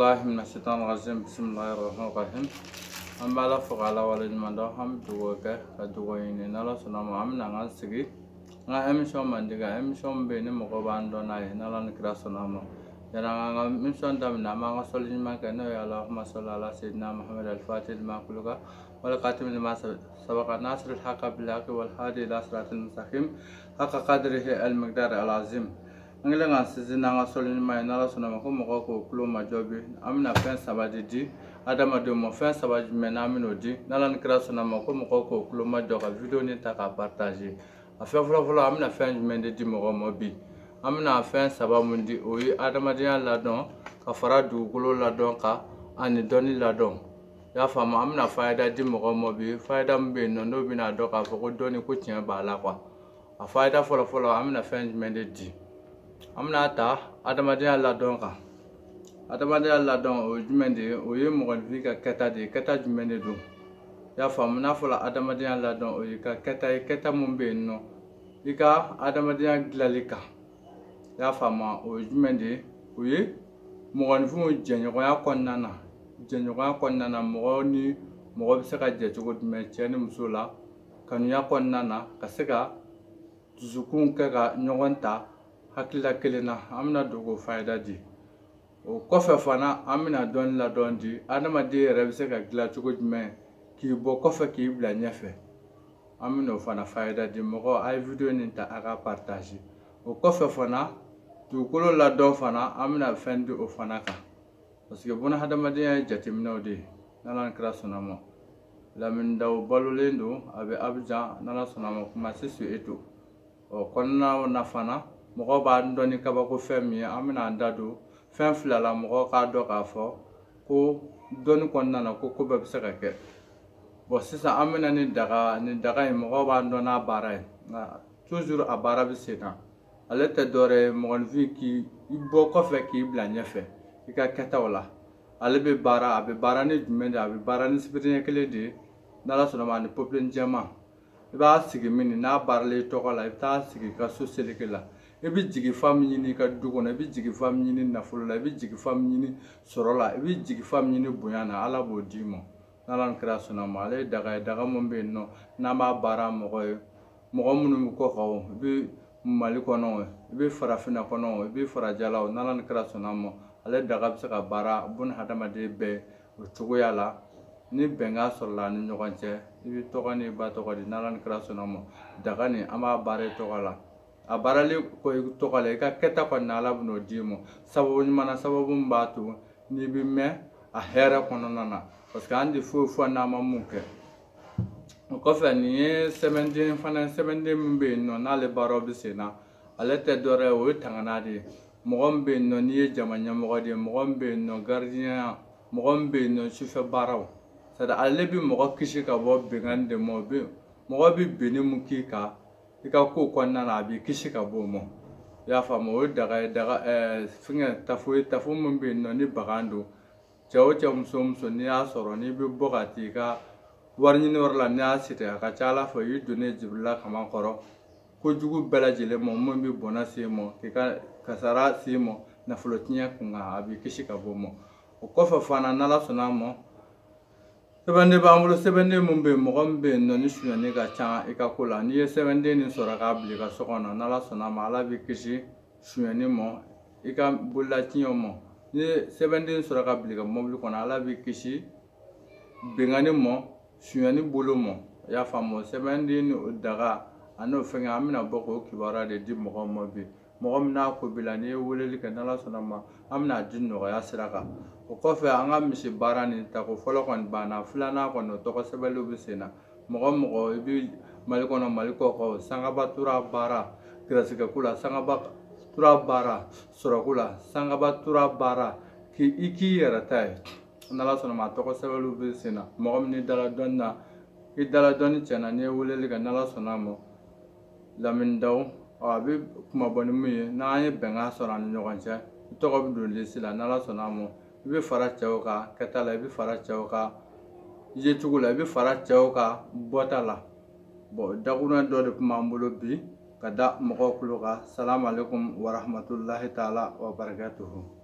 billahi minash shaitanir rajim. Bismillahir rahmanir rahim. An b'a la fo k'Ala waleɲuman dɔn, an bɛ dugawu kɛ ka dugawu ɲini n'Ala sɔnna ma. An bɛna an ka sigi an ka émission mandi kan, émission min bɛ yen ni mɔgɔw b'an dɔn n'a ye, n'Ala ni kira sɔnna ma. Yani an ka émission daminɛ, an b'an ka sɔli ɲuman kɛ, n'o ye Allahumma salli ala sayyidina Muhammad al-Fatih lima ughliqa wal khatimi lima sabaqa nasiril haqqa bil haqqi wal hadi ila siratil mustaqim haqqa qadrihi al-miqdar al-azim. An kɛlen k'an sinsin n'an ka sɔli ɲuman ye, n'Ala sɔnna ma, ko mɔgɔw k'o tulo majɔ bi. An bɛna fɛn saba de di adamadenw ma. Fɛn saba jumɛn n'an bɛn'o di, n'Ala ni kira sɔnna ma, ko mɔgɔw k'o tulo majɔ ka vidéo nin ta k'a partager. A fɛn fɔlɔ fɔlɔ, an bɛna fɛn jumɛn de di mɔgɔw ma bi? An bɛna fɛn saba mun di, o ye adamadenya ladɔn ka fara dugukolo ladɔn kan ani dɔnni ladɔn. I y'a faamu? An bɛna fayida di mɔgɔw ma bi, fayida min bɛ yen nɔ n'o bɛna dɔn k'a fɔ ko dɔnni ko tiɲɛ b'a la quoi. A fayida fɔlɔ fɔlɔ, an bɛna fɛn jumɛn de di? An bɛna ta adamadenya ladɔn kan. Adamadenya ladɔn, o ye jumɛn de ye? O ye mɔgɔninfin ka kɛta de ye. Kɛta jumɛn de don? I y'a faamu? N'a fɔra adamadenya ladɔn, o ye ka kɛta ye, kɛta mun bɛ yen nɔ i ka adamadenya dilanli kan. I y'a faamu? O ye jumɛn de ye? O ye mɔgɔninfinw jɛɲɔgɔnya kɔnɔna na. Jɛɲɔgɔnya kɔnɔna na, mɔgɔ ni mɔgɔ bɛ se ka jɛ cogo jumɛn, cɛ ni muso la, kanuya kɔnɔna na, ka se ka dusukun kɛ ka ɲɔgɔn ta hakilila kelen na. An bɛna don k'o fayida di. O kɔfɛ fana, an bɛna dɔnni ladɔn di. Adamaden yɛrɛ bɛ se ka dilan cogo jumɛn k'i bɔ kɔfɛ k'i bila ɲɛfɛ, an bɛna o fana fayida di mɔgɔ. A ye vidéo nin ta a ka partager. O kɔfɛ fana, dugukolo ladɔn fana, an bɛna fɛn di o fana kan, parce que buna hadamadenya ye jateminɛw de ye. N'Ala ni kira sɔnna ma, Lamini Daw balolen don, a bɛ Abidjan, n'Ala sɔnna ma, kuma Sisu Eto. O kɔnɔna na fana, mɔgɔw b'a dɔn ni kabako fɛn min ye, an bɛna an da don fɛn fila la, mɔgɔw k'a dɔn k'a fɔ ko dɔnni kɔnɔna na ko ko bɛɛ bɛ se ka kɛ. Bon, sisan an bɛna ni daga ni daga in, mɔgɔw b'an dɔn n'a baara ye, nka toujours a baara bɛ sen na. Ale tɛ dɔwɛrɛ ye, mɔgɔninfin k'i bɔ kɔfɛ k'i bila ɲɛfɛ i ka kɛtaw la. Ale bɛ baara, a bɛ baara ni jumɛn de ye? A bɛ baara ni sibiriɲɛ kelen de ye, n'Ala sɔnna ma, ani popilini jɛman. I b'a sigi min n'a baarala i tɔgɔ la, i bɛ taa sigi i ka so seleke la. I bɛ jigifa min ɲini i ka du kɔnɔ, i bɛ jigifa min ɲini nafolo la, i bɛ jigifa min ɲini sɔrɔ la, i bɛ jigifa min ɲini bonya na, Ala b'o d'i ma, n'Ala ni kira sɔnna ma. Ale ye daga ye, daga min bɛ yen nɔ n'an b'a baara mɔgɔ ye, mɔgɔ minnu bɛ kɔ kan o, i bɛ Mali kɔnɔ o, i bɛ farafinna kɔnɔ o, i bɛ farajɛla o, n'Ala ni kira sɔnna ma, ale daga bɛ se ka baara buna hadamaden bɛɛ o cogoya la. Ni bɛnkan sɔrɔla ni ɲɔgɔn cɛ, i bɛ tɔgɔ ni ba tɔgɔ di, n'Ala ni kira sɔnna ma, daga nin an b'a baara i tɔgɔ la. A baarali ko i tɔgɔ la, i ka kɛta kɔni na, Ala bɛn'o d'i ma sababu ɲuman na, sababu min b'a to n'i bɛ mɛn a hɛrɛ kɔnɔna na, parce que an tɛ foyi fɔ n'an ma mun kɛ. O kɔfɛ, nin ye sɛbɛnden fana, sɛbɛnden min bɛ yen nɔ n'ale baaraw bɛ sen na. Ale tɛ dɔwɛrɛ ye, o ye tangana de ye. Mɔgɔ min bɛ yen nɔ n'i ye jama ɲɛmɔgɔ de ye, mɔgɔ min bɛ yen nɔ gardien, mɔgɔ min bɛ yen nɔ sufɛ baaraw, c'est à dire ale bɛ mɔgɔ kisi ka bɔ binkanni de ma. Mɔgɔ bɛ binni mun k'i kan i ka ko kɔnɔna na, a b'i kisi ka bɔ o ma. I y'a faamu? O ye daga ye, daga fɛngɛ tafo ye, tafo min bɛ yen nɔ ni bagan don. Cɛ o cɛ, muso o muso, n'i y'a sɔrɔ n'i bɛ bɔ ka t'i ka wari ɲini yɔrɔ la, n'i y'a siri, a ka ca Ala fɛ i donnen Jibirila kama kɔrɔ kojugu bɛɛ lajɛlen ma, mun bɛ bɔnɛ se i ma, k'i ka kasara se i ma nafolo tiɲɛ kun kan, a b'i kisi ka bɔ o ma. O kɔfɛ fana, n'Ala sɔnna a ma, sɛbɛnden b'an bolo, sɛbɛnden min bɛ yen, mɔgɔ min bɛ yen nɔ ni sonyani ka ca i ka ko la, n'i ye sɛbɛnden nin sɔrɔ k'a bila i ka so kɔnɔ, n'Ala sɔnna a ma, Ala b'i kisi sonyani ma, i ka bololatiɲɛw ma. N'i ye sɛbɛnden sɔrɔ ka bila i ka mɔbili kɔnɔ, Ala b'i kisi binkanni ma, sonyani bolo ma. I y'a faamu? Sɛbɛnden ni o daga ani o fɛngɛ, an bɛna bɔ k'o kibaruya de di mɔgɔw ma bi. Mɔgɔ min n'a ko b'i la, n'i ye weleli kɛ, n'Ala sɔnna ma, an bɛna di nɔgɔya sira kan. O kɔfɛ, an ka misi baara nin tako fɔlɔ kɔni banna, filanan kɔni o tɔgɔ sɛbɛnliw bɛ sen na. Mɔgɔ mɔgɔ i bɛ Mali kɔnɔ, Mali kɔ kan, Sangaba tura baara gɛrɛsɛgɛ ko la, Sangaba tura baara sɔrɔko la, Sangaba tura baara k'i i k'i yɛrɛ ta ye, n'Ala sɔnna ma, a tɔgɔ sɛbɛnliw bɛ sen na. Mɔgɔ min n'i dala dɔnni na, i dala dɔnni tiɲɛ na, n'i ye weleli kɛ, n'Ala sɔnna a ma, Lamini Daw a bɛ kuma bɔ ni mun ye, n'an ye bɛnkan sɔrɔ an ni ɲɔgɔn cɛ, i tɔgɔ bɛ don liste la, n'Ala sɔnna a ma, i bɛ fara cɛw ka kɛta la, i bɛ fara cɛw ka yecogo la, i bɛ fara cɛw ka bɔta la. Bon, dakuruɲɛ dɔ de tun b'an bolo bi ka da mɔgɔw tulo kan. Salamu aleykum warahmatulahi taala wa barakatuhu.